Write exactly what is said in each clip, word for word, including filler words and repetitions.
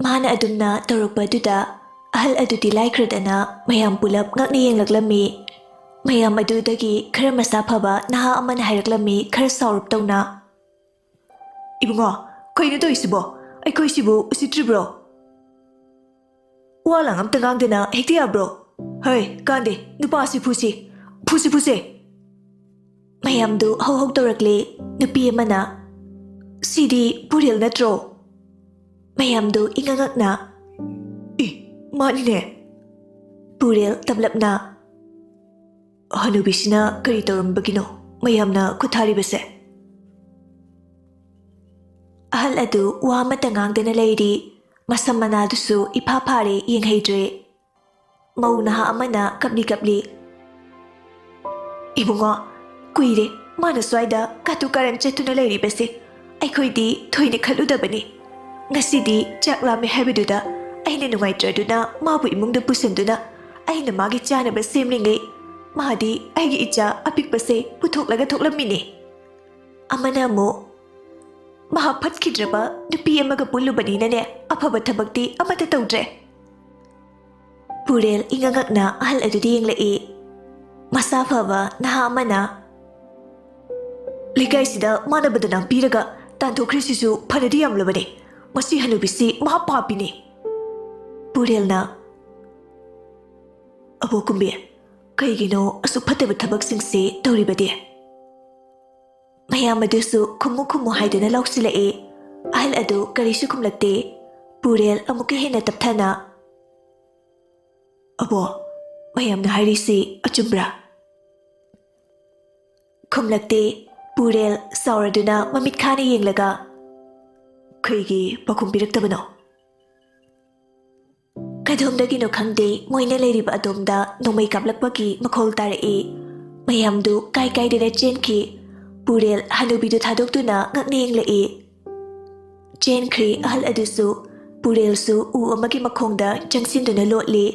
ꯃꯥꯅ ꯑꯗꯨꯝꯅ ꯇꯧꯔꯛꯄ ꯑꯗꯨꯗ ꯑꯍꯜ ꯑꯗꯨꯗꯤ ꯂꯥꯏꯈ꯭ꯔꯗꯅ ꯃꯌꯥꯝ ꯄꯨꯂꯞ ꯉꯛꯅ ꯌꯦꯡꯂꯛꯂꯝꯃꯤ꯫ ꯃꯌꯥꯝ ꯑꯗꯨꯗꯒꯤ ꯈꯔ ꯃꯁꯥ ꯐꯕ ꯅꯍꯥ ꯑꯃꯅ ꯍꯥꯏꯔꯛꯂꯝꯃꯤ, ꯈꯔ ꯁꯥꯎꯔꯞ ꯇꯧꯅ, "ꯏꯕꯨꯡꯉꯣ, ꯀꯩꯅꯣ ꯇꯧꯔꯤꯁꯤꯕꯣ? ꯑꯩꯈꯣꯏꯁꯤꯕꯨ ꯎꯁꯤꯠꯇ꯭ꯔꯤꯕ꯭ꯔꯣ? ꯋꯥ ꯂꯥꯡ ꯑꯝꯇ ꯉꯥꯡꯗꯅ ꯍꯦꯛꯇ ꯌꯥꯕ꯭ꯔꯣ? ꯍꯩ, ꯀꯥꯟꯗꯦ, ꯅꯨꯄꯥꯁꯤ ꯐꯨꯁꯤ, ꯐꯨꯁꯤ, ꯐꯨꯁꯦ!" ꯃꯌꯥꯝꯗꯨ ꯍꯧ ꯍꯧ ꯇꯧꯔꯛꯂꯦ꯫ ꯅꯨꯄꯤ ꯑꯃꯅ, "ꯁꯤꯗꯤ ꯄꯨꯔꯦꯜ ꯅꯠꯇ꯭ꯔꯣ?" ꯃꯌꯥꯝꯗꯨ ꯏꯉꯛ ꯉꯛꯅ, "ꯏ, ꯃꯥꯅꯤꯅꯦ!" ꯄꯨꯔꯦꯜ ꯇꯞꯂꯞꯅ, "ꯍꯅꯨꯕꯤꯁꯤꯅ ꯀꯔꯤ ꯇꯧꯔꯝꯕꯒꯤꯅꯣ ꯃꯌꯥꯝꯅ ꯈꯨꯠ ꯊꯥꯔꯤꯕꯁꯦ?" ꯑꯍꯜ ꯑꯗꯨ ꯋꯥ ꯑꯃꯠꯇ ꯉꯥꯡꯗꯅ ꯂꯩꯔꯤ꯫ ꯃꯁꯝ ꯃꯅꯥꯗꯨꯁꯨ ꯏꯐꯥ ꯐꯥꯔꯦ, ꯌꯦꯡꯍꯩꯗ꯭ꯔꯦ꯫ ꯃꯧ ꯅꯍꯥ ꯑꯃꯅ ꯀꯞꯂꯤ ꯀꯞꯂꯤ, "ꯏꯕꯨꯡꯉꯣ, ꯀꯨꯏꯔꯦ ꯃꯥꯅ ꯁ꯭ꯋꯥꯏꯗ ꯀꯥꯇꯨ ꯀꯥꯔꯟ ꯆꯠꯇꯨꯅ ꯂꯩꯔꯤꯕꯁꯦ꯫ ꯑꯩꯈꯣꯏꯗꯤ ꯊꯣꯏꯅ ꯈꯜꯂꯨꯗꯕꯅꯤ꯫ ꯉꯁꯤꯗꯤ ꯆꯥꯛ ꯂꯥꯝꯃꯦ ꯍꯥꯏꯕꯗꯨꯗ ꯑꯩꯅ ꯅꯨꯡꯉꯥꯏꯇ꯭ꯔꯗꯨꯅ ꯃꯥꯕꯨ ꯏꯃꯨꯡꯗ ꯄꯨꯁꯤꯟꯗꯨꯅ ꯑꯩꯅ ꯃꯥꯒꯤ ꯆꯥꯅꯕ ꯁꯦꯝꯂꯤꯉꯩ ꯃꯥꯗꯤ ꯑꯩꯒꯤ ꯏꯆꯥ ꯑꯄꯤꯛꯄꯁꯦ ꯄꯨꯊꯣꯛꯂꯒ ꯊꯣꯛꯂꯝꯃꯤꯅꯤ꯫ ꯑꯃꯅ ꯑꯃꯨꯛ, ꯃꯍꯥꯛ ꯐꯠꯈꯤꯗ꯭ꯔꯕ ꯅꯨꯄꯤ ꯑꯃꯒ ꯄꯨꯜꯂꯨꯕꯅꯤꯅꯅꯦ, ꯑꯐꯕ ꯊꯕꯛꯇꯤ ꯑꯃꯠꯇ ꯇꯧꯗ꯭ꯔꯦ꯫" ꯄꯨꯔꯦꯜ ꯏꯉꯛ ꯉꯛꯅ ꯑꯍꯜ ꯑꯗꯨꯗ ꯌꯦꯡꯂꯛꯏ꯫ ꯃꯁꯥ ꯐꯕ ꯅꯍꯥ ꯑꯃꯅ, "ꯂꯩꯀꯥꯏꯁꯤꯗ ꯃꯥꯅ ꯕꯗꯅꯥꯝ ꯄꯤꯔꯒ ꯇꯥꯟꯊꯣꯛꯈ꯭ꯔꯤꯁꯤꯁꯨ ꯐꯅꯗꯤ ꯌꯥꯝꯂꯕꯅꯤ꯫ ꯃꯁꯤ ꯍꯅꯨꯕꯤꯁꯤ ꯃꯍꯥ ꯄꯥꯄꯤꯅꯤ꯫" ꯄꯨꯔꯦꯜꯅ, "ꯑꯕꯣꯛ ꯀꯨꯝꯕꯤ, ꯀꯩꯒꯤꯅꯣ ꯑꯁꯨꯛ ꯐꯠꯇꯕ ꯊꯕꯛꯁꯤꯡꯁꯤ ꯇꯧꯔꯤꯕꯗꯤ?" ꯃꯌꯥꯝ ꯑꯗꯨꯁꯨ ꯈꯨꯝꯃꯨ ꯈꯨꯝꯃꯨ ꯍꯥꯏꯗꯨꯅ ꯂꯥꯎꯁꯤꯜꯂꯛꯏ꯫ ꯑꯍꯜ ꯑꯗꯨ ꯀꯔꯤꯁꯨ ꯈꯨꯝꯂꯛꯇꯦ꯫ ꯄꯨꯔꯦꯜ ꯑꯃꯨꯛꯀ ꯍꯦꯟꯅ ꯇꯞꯊꯅ, "ꯑꯕꯣ, ꯃꯌꯥꯝꯅ ꯍꯥꯏꯔꯤꯁꯤ ꯑꯆꯨꯝꯕ꯭ꯔꯥ?" ꯈꯨꯝꯂꯛꯇꯦ꯫ ꯄꯨꯔꯦꯜ ꯁꯥꯎꯔꯗꯨꯅ ꯃꯃꯤꯠ ꯈꯥꯅ ꯌꯦꯡꯂꯒ, "ꯀꯩꯒꯤ ꯄꯥꯎꯈꯨꯝ ꯄꯤꯔꯛꯇꯕꯅꯣ?" ꯀꯗꯣꯝꯗꯒꯤꯅꯣ ꯈꯪꯗꯦ, ꯃꯣꯏꯅ ꯂꯩꯔꯤꯕ ꯑꯗꯣꯝꯗ ꯅꯣꯡꯃꯩ ꯀꯥꯞꯂꯛꯄꯒꯤ ꯃꯈꯣꯜ ꯇꯥꯔꯛꯏ꯫ ꯃꯌꯥꯝꯗꯨ ꯀꯥꯏ ꯀꯥꯏꯗꯅ ꯆꯦꯟꯈꯤ꯫ ꯄꯨꯔꯦꯜ ꯍꯅꯨꯕꯤꯗꯨ ꯊꯥꯗꯣꯛꯇꯨꯅ ꯉꯛꯅ ꯌꯦꯡꯂꯛꯏ꯫ ꯆꯦꯟꯈ꯭ꯔꯤ ꯑꯍꯜ ꯑꯗꯨꯁꯨ꯫ ꯄꯨꯔꯦꯜꯁꯨ ꯎ ꯑꯃꯒꯤ ꯃꯈꯣꯡꯗ ꯆꯪꯁꯤꯟꯗꯨꯅ ꯂꯣꯠꯂꯤ꯫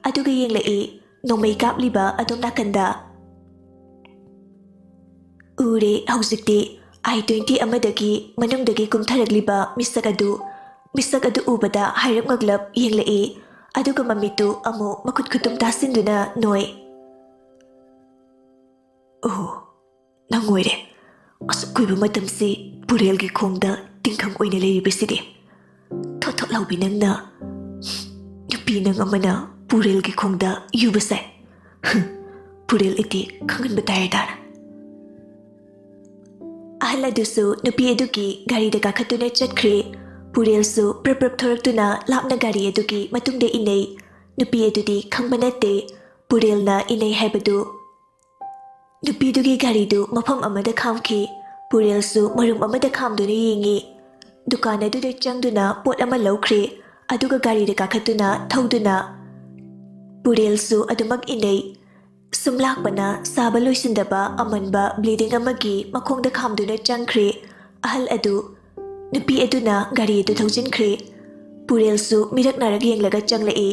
ꯑꯗꯨꯒ ꯌꯦꯡꯂꯛꯏ, ꯅꯣꯡꯃꯩ ꯀꯥꯞꯂꯤꯕ ꯑꯗꯣꯝ ꯅꯥꯀꯟꯗ꯫ ꯎꯔꯦ ꯍꯧꯖꯤꯛꯇꯤ꯫ ꯑꯥꯏ ꯇ꯭ꯋꯦꯟꯇꯤ ꯑꯃꯗꯒꯤ ꯃꯅꯨꯡꯗꯒꯤ ꯀꯨꯝꯊꯔꯛꯂꯤꯕ ꯃꯤꯁꯛ ꯑꯗꯨ꯫ ꯃꯤꯁꯛ ꯑꯗꯨ ꯎꯕꯗ ꯍꯥꯏꯔꯞ ꯉꯛꯂꯞ ꯌꯦꯡꯂꯛꯏ, ꯑꯗꯨꯒ ꯃꯃꯤꯠꯇꯨ ꯑꯃꯨꯛ ꯃꯈꯨꯠ ꯈꯨꯇꯨꯝ ꯇꯥꯁꯤꯟꯗꯨꯅ ꯅꯣꯏ꯫ "ꯑꯣ, ꯅꯪ ꯑꯣꯏꯔꯦ꯫ ꯑꯁꯨꯛ ꯀꯨꯏꯕ ꯃꯇꯝꯁꯤ ꯄꯨꯔꯦꯜꯒꯤ ꯈꯣꯡꯗ ꯇꯤꯡꯈꯪ ꯑꯣꯏꯅ ꯂꯩꯔꯤꯕꯁꯤꯗꯤ꯫ ꯊꯣꯠ ꯊꯣꯠ ꯂꯥꯎꯕꯤ ꯅꯪꯅ, ꯅꯨꯄꯤ ꯅꯪ ꯑꯃꯅ ꯄꯨꯔꯦꯜꯒꯤ ꯈꯣꯡꯗ ꯌꯨꯕꯁꯦ꯫ ꯄꯨꯔꯦꯜ ꯑꯩꯗꯤ ꯈꯪꯍꯟꯕ ꯇꯥꯔꯦ ꯇꯥꯔꯦ꯫" ꯑꯍꯜ ꯑꯗꯨꯁꯨ ꯅꯨꯄꯤ ꯑꯗꯨꯒꯤ ꯒꯥꯔꯤꯗ ꯀꯥꯈꯠꯇꯨꯅ ꯆꯠꯈ꯭ꯔꯦ꯫ ꯄꯨꯔꯦꯜꯁꯨ ꯄ꯭ꯔꯞ ꯄ꯭ꯔꯞ ꯊꯣꯔꯛꯇꯨꯅ ꯂꯥꯞꯅ ꯒꯥꯔꯤ ꯑꯗꯨꯒꯤ ꯃꯇꯨꯡꯗ ꯏꯟꯅꯩ꯫ ꯅꯨꯄꯤ ꯑꯗꯨꯗꯤ ꯈꯪꯕ ꯅꯠꯇꯦ ꯄꯨꯔꯦꯜꯅ ꯏꯟꯅꯩ ꯍꯥꯏꯕꯗꯨ꯫ ꯅꯨꯄꯤꯗꯨꯒꯤ ꯒꯥꯔꯤꯗꯨ ꯃꯐꯝ ꯑꯃꯗ ꯈꯥꯝꯈꯤ꯫ ꯄꯨꯔꯦꯜꯁꯨ ꯃꯔꯨꯝ ꯑꯃꯗ ꯈꯥꯝꯗꯨꯅ ꯌꯦꯡꯉꯤ꯫ ꯗꯨꯀꯥꯟ ꯑꯗꯨꯗ ꯆꯪꯗꯨꯅ ꯄꯣꯠ ꯑꯃ ꯂꯧꯈ꯭ꯔꯦ꯫ ꯑꯗꯨꯒ ꯒꯥꯔꯤꯗ ꯀꯥꯈꯠꯇꯨꯅ ꯊꯧꯗꯨꯅ ꯄꯨꯔꯦꯜꯁꯨ ꯑꯗꯨꯃꯛ ꯏꯟꯅꯩ꯫ ꯁꯨꯝ ꯂꯥꯛꯄꯅ ꯁꯥꯕ ꯂꯣꯏꯁꯤꯟꯗꯕ ꯑꯃꯟꯕ ꯕ꯭ꯂꯤꯗꯤꯡ ꯑꯃꯒꯤ ꯃꯈꯣꯡꯗ ꯈꯥꯝꯗꯨꯅ ꯆꯪꯈ꯭ꯔꯦ꯫ ꯑꯍꯜ ꯑꯗꯨ, ꯅꯨꯄꯤ ꯑꯗꯨꯅ ꯒꯥꯔꯤ ꯑꯗꯨ ꯊꯧꯖꯤꯟꯈ꯭ꯔꯦ꯫ ꯄꯨꯔꯦꯜꯁꯨ ꯃꯤꯔꯛ ꯅꯥꯔꯛ ꯌꯦꯡꯂꯒ ꯆꯪꯂꯛꯏ꯫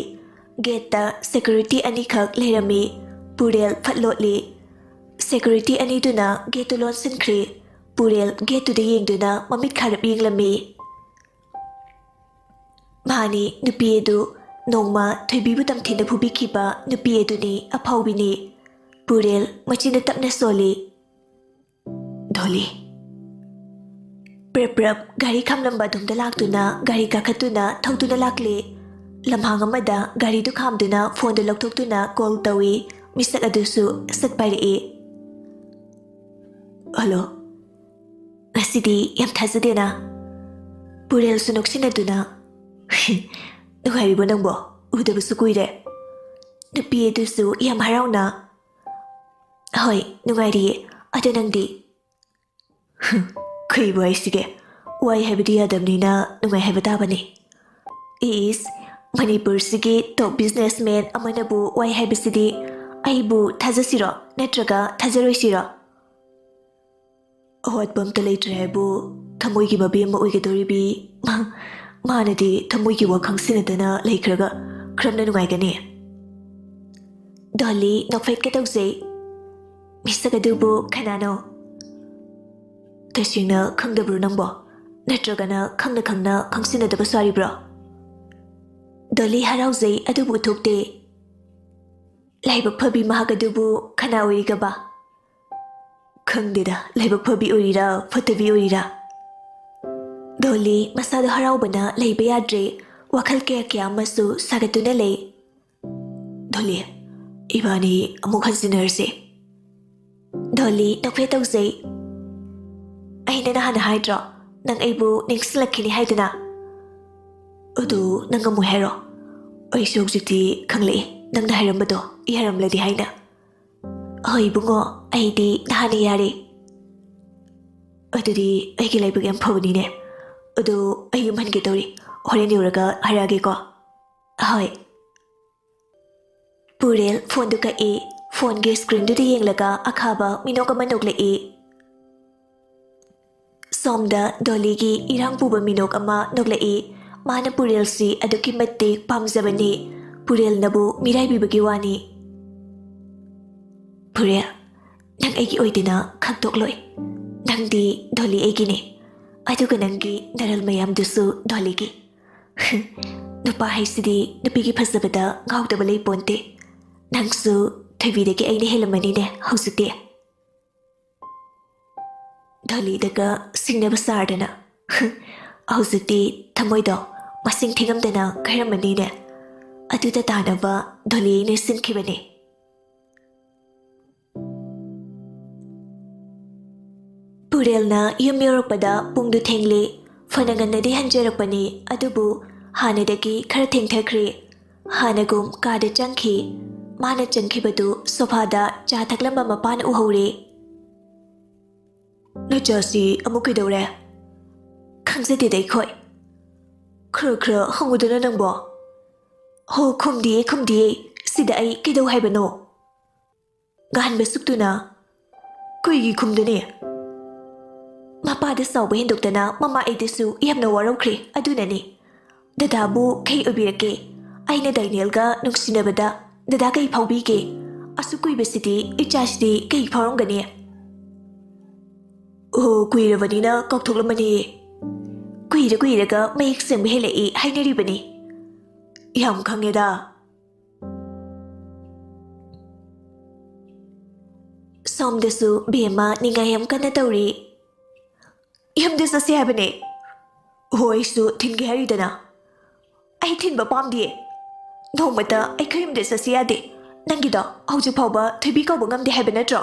ꯒꯦꯠꯇ ꯁꯦꯀ꯭ꯌꯨꯔꯤꯇꯤ ꯑꯅꯤꯈꯛ ꯂꯩꯔꯝꯃꯤ꯫ ꯄꯨꯔꯦꯜ ꯐꯠ ꯂꯣꯠꯂꯤ꯫ ꯁꯦꯀ꯭ꯌꯨꯔꯤꯇꯤ ꯑꯅꯤꯗꯨꯅ ꯒꯦꯠꯇꯨ ꯂꯣꯟꯁꯤꯟꯈ꯭ꯔꯦ꯫ ꯄꯨꯔꯦꯜ ꯒꯦꯠꯇꯨꯗ ꯌꯦꯡꯗꯨꯅ ꯃꯃꯤꯠ ꯈꯥꯔꯞ ꯌꯦꯡꯂꯝꯃꯤ꯫ ꯃꯍꯥꯅꯤ ꯅꯨꯄꯤ ꯑꯗꯨ ꯅꯣꯡꯃ ꯊꯣꯏꯕꯤꯕꯨ ꯇꯝꯊꯤꯅ ꯐꯨꯕꯤꯈꯤꯕ ꯅꯨꯄꯤ ꯑꯗꯨꯅꯤ, ꯑꯐꯥꯎꯕꯤꯅꯤ꯫ ꯄꯨꯔꯦꯜ ꯃꯆꯤꯟꯗ ꯇꯞꯅ ꯁꯣꯜꯂꯤ꯫ "ꯗꯣꯂꯤ꯫" ꯄ꯭ꯔꯞ ꯄ꯭ꯔꯞ ꯒꯥꯔꯤ ꯈꯥꯝꯂꯝꯕ ꯑꯗꯣꯝꯗ ꯂꯥꯛꯇꯨꯅ ꯒꯥꯔꯤ ꯀꯥꯈꯠꯇꯨꯅ ꯊꯧꯗꯨꯅ ꯂꯥꯛꯂꯦ꯫ ꯂꯝꯍꯥꯡ ꯑꯃꯗ ꯒꯥꯔꯤꯗꯨ ꯈꯥꯝꯗꯨꯅ ꯐꯣꯟꯗꯨ ꯂꯧꯊꯣꯛꯇꯨꯅ ꯀꯣꯜ ꯇꯧꯏ꯫ ꯃꯤꯁꯛ ꯑꯗꯨꯁꯨ ꯁꯠ ꯄꯥꯏꯔꯛꯏ꯫ "ꯍꯜꯂꯣ꯫ ꯉꯁꯤꯗꯤ ꯌꯥꯝ ꯊꯥꯖꯗꯦꯅ?" ꯄꯨꯔꯦꯜꯁꯨ ꯅꯣꯛꯁꯤꯟꯅꯗꯨꯅ, "ꯅꯨꯡꯉꯥꯏꯔꯤꯕꯣ ꯅꯪꯕꯣ? ꯎꯗꯕꯁꯨ ꯀꯨꯏꯔꯦ꯫" ꯅꯨꯄꯤ ꯑꯗꯨꯁꯨ ꯌꯥꯝ ꯍꯔꯥꯎꯅ, "ꯍꯣꯏ, ꯅꯨꯡꯉꯥꯏꯔꯤꯌꯦ꯫ ꯑꯗꯣ ꯅꯪꯗꯤ?" "ꯀꯩꯕꯨ ꯍꯥꯏꯁꯤꯒꯦ? ꯋꯥꯏ ꯍꯥꯏꯕꯗꯤ ꯌꯥꯗꯕꯅꯤꯅ ꯅꯨꯡꯉꯥꯏ ꯍꯥꯏꯕ ꯇꯥꯕꯅꯤ꯫" "ꯏꯁ, ꯃꯅꯤꯄꯨꯔꯁꯤꯒꯤ ꯇꯣꯞ ꯕꯤꯖꯤꯅꯦꯁꯃꯦꯟ ꯑꯃꯅꯕꯨ ꯋꯥꯏ ꯍꯥꯏꯕꯁꯤꯗꯤ ꯑꯩꯕꯨ ꯊꯥꯖꯁꯤꯔꯣ, ꯅꯠꯇ꯭ꯔꯒ ꯊꯥꯖꯔꯣꯏꯁꯤꯔꯣ?" "ꯑꯋꯥꯠꯄ ꯑꯝꯇ ꯂꯩꯇ꯭ꯔꯦ ꯍꯥꯏꯕꯨ ꯊꯃꯣꯏꯒꯤ ꯃꯕꯤ ꯑꯃ ꯑꯣꯏꯒꯗꯧꯔꯤꯕꯤ꯫ ꯃꯥꯅꯗꯤ ꯊꯃꯣꯏꯒꯤ ꯋꯥꯈꯪ ꯁꯤꯟꯅꯗꯅ ꯂꯩꯈ꯭ꯔꯒ ꯀꯔꯝꯅ ꯅꯨꯡꯉꯥꯏꯒꯅꯤ?" ꯗꯣꯂꯤ ꯅꯣꯛꯐꯦꯠꯀ ꯇꯧꯖꯩ꯫ "ꯃꯤꯁꯛ ꯑꯗꯨꯕꯨ ꯀꯅꯥꯅꯣ?" "ꯇꯁꯦꯡꯅ ꯈꯪꯗꯕ꯭ꯔꯣ ꯅꯪꯕꯣ? ꯅꯠꯇ꯭ꯔꯒꯅ ꯈꯪꯅ ꯈꯪꯅ ꯈꯪꯁꯤꯟꯅꯗꯕ ꯁꯥꯔꯤꯕ꯭ꯔꯣ? ꯗꯣꯂꯤ ꯍꯔꯥꯎꯖꯩ, ꯑꯗꯨꯕꯨ ꯎꯠꯊꯣꯛꯇꯦ꯫ ꯂꯥꯏꯕꯛ ꯐꯕꯤ ꯃꯍꯥꯛ ꯑꯗꯨꯕꯨ ꯀꯅꯥ ꯑꯣꯏꯔꯤꯒꯕ? ꯈꯪꯗꯦꯗ, ꯂꯥꯏꯕꯛ ꯐꯕꯤ ꯑꯣꯏꯔꯤꯔꯥ, ꯐꯠꯇꯕꯤ ꯑꯣꯏꯔꯤꯔꯥ? ꯗꯣꯂꯤ ꯃꯁꯥꯗꯣ ꯍꯔꯥꯎꯕꯅ ꯂꯩꯕ ꯌꯥꯗ꯭ꯔꯦ꯫ ꯋꯥꯈꯜ ꯀꯌꯥ ꯀꯌꯥ ꯑꯃꯁꯨ ꯁꯥꯒꯠꯇꯨꯅ ꯂꯩ꯫ ꯗꯣꯂꯤ, ꯏꯕꯥꯅꯤ ꯑꯃꯨꯛ ꯍꯟꯖꯤꯟꯅꯔꯁꯦ꯫ ꯗꯣꯂꯤ ꯅꯣꯛꯐꯦꯠ ꯇꯧꯖꯩ꯫ ꯑꯩꯅ ꯅꯍꯥꯟꯅ ꯍꯥꯏꯗ꯭ꯔꯣ, ꯅꯪ ꯑꯩꯕꯨ ꯅꯤꯡꯁꯤꯡꯂꯛꯈꯤꯅꯤ ꯍꯥꯏꯗꯅ? ꯑꯗꯨ ꯅꯪ ꯉꯝꯃꯣꯏ ꯍꯥꯏꯔꯣ? ꯑꯩꯁꯨ ꯍꯧꯖꯤꯛꯇꯤ ꯈꯪꯂꯛꯏ, ꯅꯪꯅ ꯍꯥꯏꯔꯝꯕꯗꯣ ꯑꯩ ꯍꯥꯏꯔꯝꯂꯗꯤ ꯍꯥꯏꯅ꯫ ꯍꯣꯏ ꯏꯕꯨꯡꯉꯣ, ꯑꯩꯗꯤ ꯅꯍꯥꯟꯅ ꯌꯥꯔꯦ꯫ ꯑꯗꯨꯗꯤ ꯑꯩꯒꯤ ꯂꯥꯏꯕꯛ ꯌꯥꯝ ꯐꯕꯅꯤꯅꯦ꯫ ꯑꯗꯨ ꯑꯩ ꯌꯨꯝ ꯍꯟꯒꯦ ꯇꯧꯔꯤ, ꯍꯣꯔꯦꯟ ꯌꯧꯔꯒ ꯍꯥꯏꯔꯛꯑꯒꯦꯀꯣ꯫ ꯍꯣꯏ꯫ ꯄꯨꯔꯦꯜ ꯐꯣꯟꯗꯨ ꯀꯛꯏ꯫ ꯐꯣꯟꯒꯤ ꯁ꯭ꯀ꯭ꯔꯤꯟꯗꯨꯗ ꯌꯦꯡꯂꯒ ꯑꯈꯥꯕ ꯃꯤꯅꯣꯛ ꯑꯃ ꯅꯣꯛꯂꯛꯏ꯫ ꯁꯣꯝꯗ ꯗꯣꯂꯤꯒꯤ ꯏꯔꯥꯡ ꯄꯨꯕ ꯃꯤꯅꯣꯛ ꯑꯃ ꯅꯣꯛꯂꯛꯏ꯫ ꯃꯥꯅ ꯄꯨꯔꯦꯜꯁꯤ ꯑꯗꯨꯛꯀꯤ ꯃꯇꯤꯛ ꯄꯥꯝꯖꯕꯅꯤ꯫ ꯄꯨꯔꯦꯜꯅꯕꯨ ꯃꯤꯔꯥꯏꯕꯤꯕꯒꯤ ꯋꯥꯅꯤ꯫ ꯄꯨꯔꯦꯜ, ꯅꯪ ꯑꯩꯒꯤ ꯑꯣꯏꯗꯅ ꯈꯪꯗꯣꯛꯂꯣꯏ꯫ ꯅꯪꯗꯤ ꯗꯣꯂꯤ ꯑꯩꯒꯤꯅꯤ꯫ ꯑꯗꯨꯒ ꯅꯪꯒꯤ ꯅꯔꯜ ꯃꯌꯥꯝꯗꯨꯁꯨ ꯗꯣꯂꯤꯒꯤ꯫ ꯅꯨꯄꯥ ꯍꯥꯏꯁꯤꯗꯤ ꯅꯨꯄꯤꯒꯤ ꯐꯖꯕꯗ ꯉꯥꯎꯗꯕ ꯂꯩꯄꯣꯟꯇꯦ꯫ ꯅꯪꯁꯨ ꯊꯣꯏꯕꯤꯗꯒꯤ ꯑꯩꯅ ꯍꯦꯜꯂꯝꯃꯅꯤꯅꯦ ꯍꯧꯖꯤꯛꯇꯤ꯫ ꯗꯣꯂꯤꯗꯒ ꯁꯤꯡꯅꯕ ꯁꯥꯔꯗꯅ꯫ ꯍꯧꯖꯤꯛꯇꯤ ꯊꯃꯣꯏꯗꯣ ꯃꯁꯤꯡ ꯊꯤꯉꯝꯗꯅ ꯀꯥꯏꯔꯝꯃꯅꯤꯅꯦ꯫ ꯑꯗꯨꯗ ꯇꯥꯅꯕ ꯗꯣꯂꯤ ꯑꯩꯅ ꯁꯤꯟꯈꯤꯕꯅꯦ꯫ ꯄꯨꯔꯦꯜꯅ ꯌꯨꯝ ꯌꯧꯔꯛꯄꯗ ꯄꯨꯡꯗꯨ ꯊꯦꯡꯂꯦ꯫ ꯐꯅ ꯉꯟꯅꯗꯤ ꯍꯟꯖꯔꯛꯄꯅꯤ, ꯑꯗꯨꯕꯨ ꯍꯥꯟꯅꯗꯒꯤ ꯈꯔ ꯊꯦꯡꯊꯈ꯭ꯔꯦ꯫ ꯍꯥꯟꯅꯒꯨꯝ ꯀꯥꯗ ꯆꯪꯈꯤ꯫ ꯃꯥꯅ ꯆꯪꯈꯤꯕꯗꯨ ꯁꯣꯐꯥꯗ ꯆꯥ ꯊꯛꯂꯝꯕ ꯃꯄꯥꯅ ꯎꯍꯧꯔꯦ꯫ "ꯅꯆꯥꯁꯤ ꯑꯃꯨꯛ ꯀꯩꯗꯧꯔꯦ? ꯈꯪꯖꯗꯦꯗ ꯑꯩꯈꯣꯏ꯫ ꯈꯔ ꯈꯔ ꯍꯪꯉꯨꯗꯅ ꯅꯪꯕꯣ꯫ ꯍꯣ, ꯈꯨꯝꯗꯤꯌꯦ, ꯈꯨꯝꯗꯤꯌꯦ꯫ ꯁꯤꯗ ꯑꯩ ꯀꯩꯗꯧ ꯍꯥꯏꯕꯅꯣ?" ꯉꯍꯥꯟꯕ ꯁꯨꯛꯇꯨꯅ꯫ "ꯀꯩꯒꯤ ꯈꯨꯝꯗꯅꯤ? ꯃꯄꯥꯗ ꯁꯥꯎꯕ ꯍꯦꯟꯗꯣꯛꯇꯅ ꯃꯃꯥ ꯑꯩꯗꯁꯨ ꯌꯥꯝꯅ ꯋꯥꯔꯧꯈ꯭ꯔꯦ, ꯑꯗꯨꯅꯅꯤ꯫ ꯗꯗꯥꯕꯨ ꯀꯩ ꯑꯣꯏꯕꯤꯔꯛꯀꯦ? ꯑꯩꯅ ꯗꯥꯏꯅꯦꯜꯒ ꯅꯨꯡꯁꯤꯅꯕꯗ ꯗꯗꯥ ꯀꯩ ꯐꯥꯎꯕꯤꯒꯦ? ꯑꯁꯨꯛ ꯀꯨꯏꯕꯁꯤꯗꯤ ꯏꯆꯥꯁꯤꯗꯤ ꯀꯩ ꯐꯥꯎꯔꯝꯒꯅꯤ?" "ꯑꯣ, ꯀꯨꯏꯔꯕꯅꯤꯅ ꯀꯥꯎꯊꯣꯛꯂꯝꯃꯅꯤ꯫ ꯀꯨꯏꯔ ꯀꯨꯏꯔꯒ ꯃꯌꯦꯛ ꯁꯦꯡꯕ ꯍꯦꯜꯂꯛꯏ ꯍꯥꯏꯅꯔꯤꯕꯅꯤ꯫ ꯌꯥꯝ ꯈꯪꯉꯦꯗ꯫ ꯁꯣꯝꯗꯁꯨ ꯕꯦꯝꯃ ꯅꯤꯡꯉꯥꯏ ꯌꯥꯝ ꯀꯟꯅ ꯇꯧꯔꯤ꯫ ꯌꯨꯝꯗ ꯆꯠꯁꯦ ꯍꯥꯏꯕꯅꯦ꯫ ꯍꯣ, ꯑꯩꯁꯨ ꯊꯤꯟꯒꯦ ꯍꯥꯏꯔꯤꯗꯅ꯫ ꯑꯩ ꯊꯤꯟꯕ ꯄꯥꯝꯗꯤꯌꯦ꯫ ꯅꯣꯡꯃꯇ ꯑꯩꯈꯣꯏ ꯌꯨꯝꯗ ꯆꯠꯁꯤ ꯌꯥꯗꯦ꯫ ꯅꯪꯒꯤꯗꯣ ꯍꯧꯖꯤꯛ ꯐꯥꯎꯕ ꯊꯣꯏꯕꯤ ꯀꯧꯕ ꯉꯝꯗꯦ ꯍꯥꯏꯕ ꯅꯠꯇ꯭ꯔꯣ?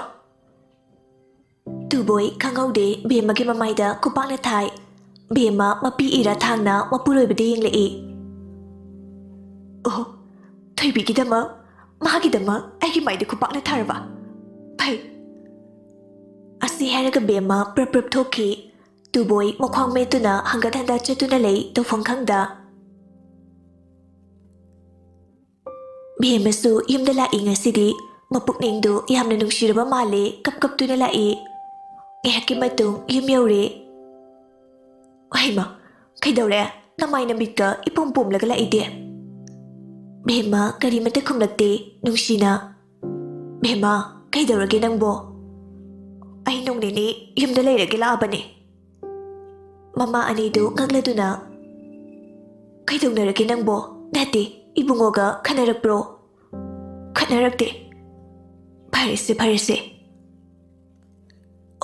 ꯇꯨꯕꯣꯏ ꯈꯪꯍꯧꯗꯦ ꯕꯦꯝꯃꯒꯤ ꯃꯃꯥꯏꯗ ꯈꯨꯄꯥꯛꯅ ꯊꯥꯏ꯫ ꯕꯦꯝꯃ ꯃꯄꯤ ꯏꯔꯥ ꯊꯥꯡꯅ ꯃꯄꯨꯔꯣꯏꯕꯗ ꯌꯦꯡꯂꯛꯏ꯫ ꯑꯣ, ꯊꯣꯏꯕꯤꯒꯤꯗꯃꯛ, ꯃꯥꯒꯤꯗꯃꯛ ꯑꯩꯒꯤ ꯃꯥꯏꯗ ꯈꯨꯄꯥꯛꯅ ꯊꯥꯔꯕ? ꯐꯩ꯫ ꯑꯁꯤ ꯍꯥꯏꯔꯒ ꯕꯦꯝꯃ ꯄ꯭ꯔꯞ ꯄ꯭ꯔꯞ ꯊꯣꯛꯈꯤ꯫ ꯇꯨꯕꯣꯏ ꯃꯈ꯭ꯋꯥꯡ ꯃꯦꯠꯇꯨꯅ ꯍꯪꯒꯠ ꯍꯟꯗ ꯆꯠꯇꯨꯅ ꯂꯩ ꯇꯧꯐꯝ ꯈꯪꯗ꯫ ꯕꯦꯝꯃꯁꯨ ꯌꯨꯝꯗ ꯂꯥꯛꯏ ꯉꯁꯤꯗꯤ꯫ ꯃꯄꯨꯛꯅꯤꯡꯗꯨ ꯌꯥꯝꯅ ꯅꯨꯡꯁꯤꯔꯕ ꯃꯥꯜꯂꯦ, ꯀꯞ ꯀꯞꯇꯨꯅ ꯂꯥꯛꯏ꯫ ꯉꯥꯏꯍꯥꯛꯀꯤ ꯃꯇꯨꯡ ꯌꯨꯝ ꯌꯧꯔꯦ꯫ ꯍꯩꯃ, ꯀꯩꯗꯧꯔꯦ? ꯅꯃꯥꯏ ꯅꯃꯤꯠꯀ ꯏꯄꯣꯝ ꯄꯣꯝꯂꯒ ꯂꯥꯛꯏꯗꯤ? ꯕꯦꯝꯃ ꯀꯔꯤꯃꯠꯇ ꯈꯨꯝꯂꯛꯇꯦ꯫ ꯅꯨꯡꯁꯤꯅ, "ꯕꯦꯝꯃ, ꯀꯩꯗꯧꯔꯒꯦ ꯅꯪꯕꯣ?" "ꯑꯩ ꯅꯣꯡ ꯅꯤꯅꯤ ꯌꯨꯝꯗ ꯂꯩꯔꯒꯦ ꯂꯥꯛꯑꯕꯅꯦ꯫" ꯃꯃꯥ ꯑꯅꯤꯗꯨ ꯉꯛꯂꯗꯨꯅ, "ꯀꯩꯗꯧꯅꯔꯒꯦ ꯅꯪꯕꯣ? ꯅꯠꯇꯦ, ꯏꯕꯨꯡꯉꯣꯒ ꯈꯟꯅꯔꯛꯄ꯭ꯔꯣ?" "ꯈꯠꯅꯔꯛꯇꯦ꯫" "ꯐꯔꯦꯁꯦ, ꯐꯔꯦꯁꯦ꯫"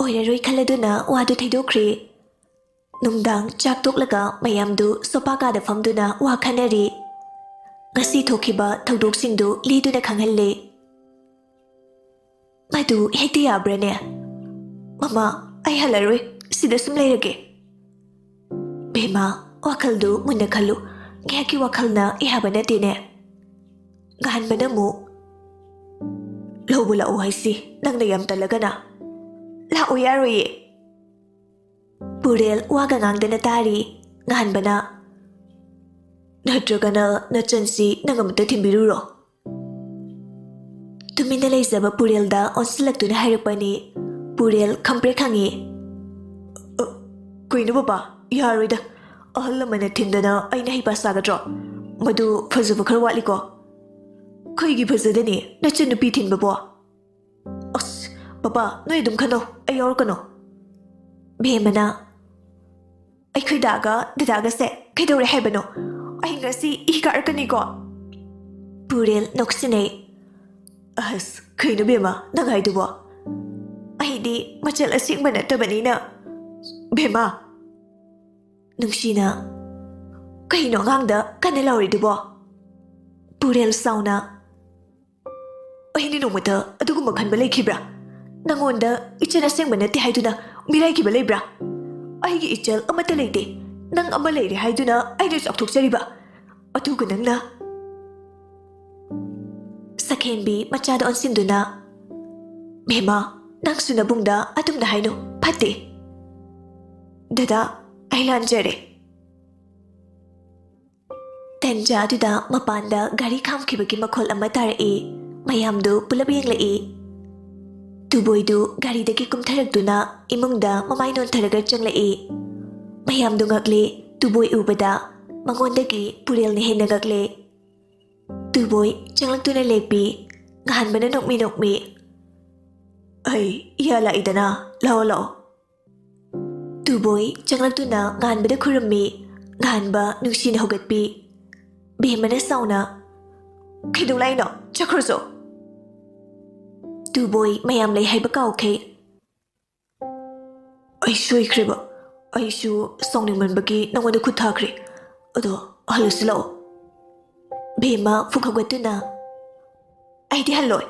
ꯑꯣꯏꯔꯔꯣꯏ ꯈꯜꯂꯗꯨꯅ ꯋꯥꯗꯨ ꯊꯩꯗꯣꯛꯈ꯭ꯔꯦ꯫ ꯅꯨꯡꯗꯥꯡ ꯆꯥꯛ ꯇꯣꯛꯂꯒ ꯃꯌꯥꯝꯗꯨ ꯁꯣꯐꯥ ꯀꯥꯗ ꯐꯝꯗꯨꯅ ꯋꯥ ꯈꯟꯅꯔꯤ꯫ ꯉꯁꯤ ꯊꯣꯛꯈꯤꯕ ꯊꯧꯗꯣꯛꯁꯤꯡꯗꯨ ꯂꯤꯗꯨꯅ ꯈꯪꯍꯜꯂꯦ꯫ "ꯃꯗꯨ ꯍꯦꯛꯇ ꯌꯥꯕ꯭ꯔꯅꯦ? ꯃꯃꯥ, ꯑꯩ ꯍꯜꯂꯔꯣꯏ, ꯁꯤꯗ ꯁꯨꯝ ꯂꯩꯔꯒꯦ꯫" "ꯕꯦꯝꯃ, ꯋꯥꯈꯜꯗꯨ ꯃꯨꯟꯅ ꯈꯜꯂꯨ꯫ ꯉꯥꯏꯍꯥꯛꯀꯤ ꯋꯥꯈꯜꯅ ꯌꯥꯕ ꯅꯠꯇꯦꯅꯦ꯫ ꯉꯍꯥꯟꯕꯅ ꯑꯃꯨꯛ ꯂꯧꯕ ꯂꯥꯛꯑꯣ ꯍꯥꯏꯁꯤ, ꯅꯪꯅ ꯌꯥꯝ ꯇꯜꯂꯒꯅ꯫ ꯂꯥꯛꯑꯣ ꯌꯥꯔꯣꯏꯌꯦ꯫" ꯄꯨꯔꯦꯜ ꯋꯥꯒ ꯉꯥꯡꯗꯅ ꯇꯥꯔꯤ꯫ ꯉꯍꯥꯟꯕꯅ, "ꯅꯠꯇ꯭ꯔꯒꯅ ꯅꯆꯟꯁꯤ ꯅꯪ ꯑꯃꯨꯛꯇ ꯊꯤꯟꯕꯤꯔꯨꯔꯣ?" ꯇꯨꯃꯤꯟꯅ ꯂꯩꯖꯕ ꯄꯨꯔꯦꯜꯗ ꯑꯣꯟꯁꯤꯜꯂꯛꯇꯨꯅ ꯍꯥꯏꯔꯛꯄꯅꯤ꯫ ꯄꯨꯔꯦꯜ ꯈꯪꯄ꯭ꯔꯦꯛ ꯈꯪꯉꯤ꯫ "ꯑ, ꯀꯩꯅꯣ ꯕꯕꯥ, ꯌꯥꯔꯣꯏꯗ꯫ ꯑꯍꯜ ꯂꯃꯟꯅ ꯊꯤꯟꯗꯅ ꯑꯩꯅ ꯍꯩꯄꯥ ꯁꯥꯒꯗ꯭ꯔꯣ? ꯃꯗꯨ ꯐꯖꯕ ꯈꯔ ꯋꯥꯠꯂꯤꯀꯣ꯫ ꯀꯩꯒꯤ ꯐꯖꯗꯅꯤ, ꯅꯆꯟꯅꯨꯄꯤ ꯊꯤꯟꯕꯕꯣ?" "ꯑꯁ, ꯕꯕꯥ, ꯅꯣꯏ ꯑꯗꯨꯝ ꯈꯟꯅꯧ, ꯑꯩ ꯌꯥꯎꯔꯛꯀꯅꯣ꯫" ꯕꯦꯝꯃꯅ, ꯑꯩꯈꯣꯏ ꯗꯥꯒ ꯗꯗꯥꯒꯁꯦ ꯀꯩꯗꯧꯔꯦ ꯍꯥꯏꯕꯅꯣ? ꯑꯩ ꯉꯁꯤ ꯏ ꯀꯥꯔꯛꯀꯅꯤꯀꯣ꯫ ꯄꯨꯔꯦꯜ ꯅꯣꯛꯁꯤꯟꯅꯩ꯫ ꯑꯁ, ꯀꯩꯅꯣ ꯕꯦꯝꯃ ꯅꯪ ꯍꯥꯏꯗꯨꯕꯣ? ꯑꯩꯗꯤ ꯃꯆꯜ ꯑꯁꯦꯡꯕ ꯅꯠꯇꯕꯅꯤꯅ꯫ ꯕꯦꯝꯃ꯫ ꯅꯨꯡꯁꯤꯅ, ꯀꯩꯅꯣ ꯑꯉꯥꯡꯗ ꯀꯟꯅ ꯂꯥꯎꯔꯤꯗꯨꯕꯣ? ꯄꯨꯔꯦꯜ ꯁꯥꯎꯅ꯫ ꯑꯩꯅ ꯅꯣꯡꯃꯇ ꯑꯗꯨꯒꯨꯝꯕ ꯈꯟꯕ ꯂꯩꯈꯤꯕ꯭ꯔꯥ? ꯅꯪꯉꯣꯟꯗ ꯏꯆꯜ ꯑꯁꯦꯡꯕ ꯅꯠꯇꯦ ꯍꯥꯏꯗꯨꯅ ꯃꯤꯔꯥꯏꯈꯤꯕ ꯂꯩꯕ꯭ꯔꯥ? ꯑꯩꯒꯤ ꯏꯆꯜ ꯑꯃꯠꯇ ꯂꯩꯇꯦ꯫ ꯅꯪ ꯑꯃ ꯂꯩꯔꯦ ꯍꯥꯏꯗꯨꯅ ꯑꯩꯅ ꯆꯥꯎꯊꯣꯛꯆꯔꯤꯕ꯫ ꯑꯗꯨꯒ ꯅꯪꯅ꯫ ꯁꯈꯦꯟꯕꯤ ꯃꯆꯥꯗ ꯑꯣꯟꯁꯤꯟꯗꯨꯅ, "ꯕꯦꯝꯃ, ꯅꯪꯁꯨ ꯅꯕꯨꯡꯗ ꯑꯗꯨꯝꯅ ꯍꯥꯏꯅꯨ, ꯐꯠꯇꯦ꯫" "ꯗꯗꯥ, ꯑꯩ ꯂꯥꯟꯖꯔꯦ꯫" ꯇꯟꯖꯥꯗꯨꯗ ꯃꯄꯥꯟꯗ ꯒꯥꯔꯤ ꯈꯥꯝꯈꯤꯕꯒꯤ ꯃꯈꯣꯜ ꯑꯃ ꯇꯥꯔꯛꯏ꯫ ꯃꯌꯥꯝꯗꯨ ꯄꯨꯂꯞ ꯌꯦꯡꯂꯛꯏ꯫ ꯇꯨꯕꯣꯏꯗꯨ ꯒꯥꯔꯤꯗꯒꯤ ꯀꯨꯝꯊꯔꯛꯇꯨꯅ ꯏꯃꯨꯡꯗ ꯃꯃꯥꯏ ꯅꯣꯟꯊꯔꯒ ꯆꯪꯂꯛꯏ꯫ ꯃꯌꯥꯝꯗꯨ ꯉꯛꯂꯤ꯫ ꯇꯨꯕꯣꯏ ꯎꯕꯗ ꯃꯉꯣꯟꯗꯒꯤ ꯄꯨꯔꯦꯜꯅ ꯍꯦꯟꯅ ꯉꯛꯂꯤ꯫ ꯇꯨꯕꯣꯏ ꯆꯪꯂꯛꯇꯨꯅ ꯂꯦꯞꯄꯤ꯫ ꯉꯍꯥꯟꯕꯅ ꯅꯣꯛꯃꯤ ꯅꯣꯛꯃꯤ, "ꯑꯩ ꯏꯌꯥ ꯂꯥꯛꯏꯗꯅ, ꯂꯥꯛꯑꯣ, ꯂꯥꯛꯑꯣ꯫" ꯇꯨꯕꯣꯏ ꯆꯪꯂꯛꯇꯨꯅ ꯉꯍꯥꯟꯕꯗ ꯈꯨꯔꯨꯝꯃꯤ꯫ ꯉꯍꯥꯟꯕ ꯅꯨꯡꯁꯤꯅ ꯍꯧꯒꯠꯄꯤ꯫ ꯕꯦꯝꯃꯅ ꯁꯥꯎꯅ, "ꯀꯩꯗꯧ ꯂꯥꯛꯏꯅꯣ? ꯆꯠꯈ꯭ꯔꯣ ꯆꯣ꯫" ꯇꯨꯕꯣꯏ ꯃꯌꯥꯝ ꯂꯩ ꯍꯥꯏꯕ ꯀꯥꯎꯈ꯭ꯔꯦ꯫ "ꯑꯩ ꯁꯣꯏꯈ꯭ꯔꯦꯕ꯫ ꯑꯩꯁꯨ ꯁꯥꯎꯅꯤꯡꯃꯟꯕꯒꯤ ꯅꯉꯣꯟꯗ ꯈꯨꯠ ꯊꯥꯈ꯭ꯔꯦ꯫ ꯑꯗꯣ ꯍꯜꯂꯁꯤ ꯂꯥꯛꯑꯣ꯫" ꯕꯦꯝꯃ ꯐꯨꯛ ꯍꯧꯒꯠꯇꯨꯅ, "ꯑꯩꯗꯤ ꯍꯜꯂꯣꯏ꯫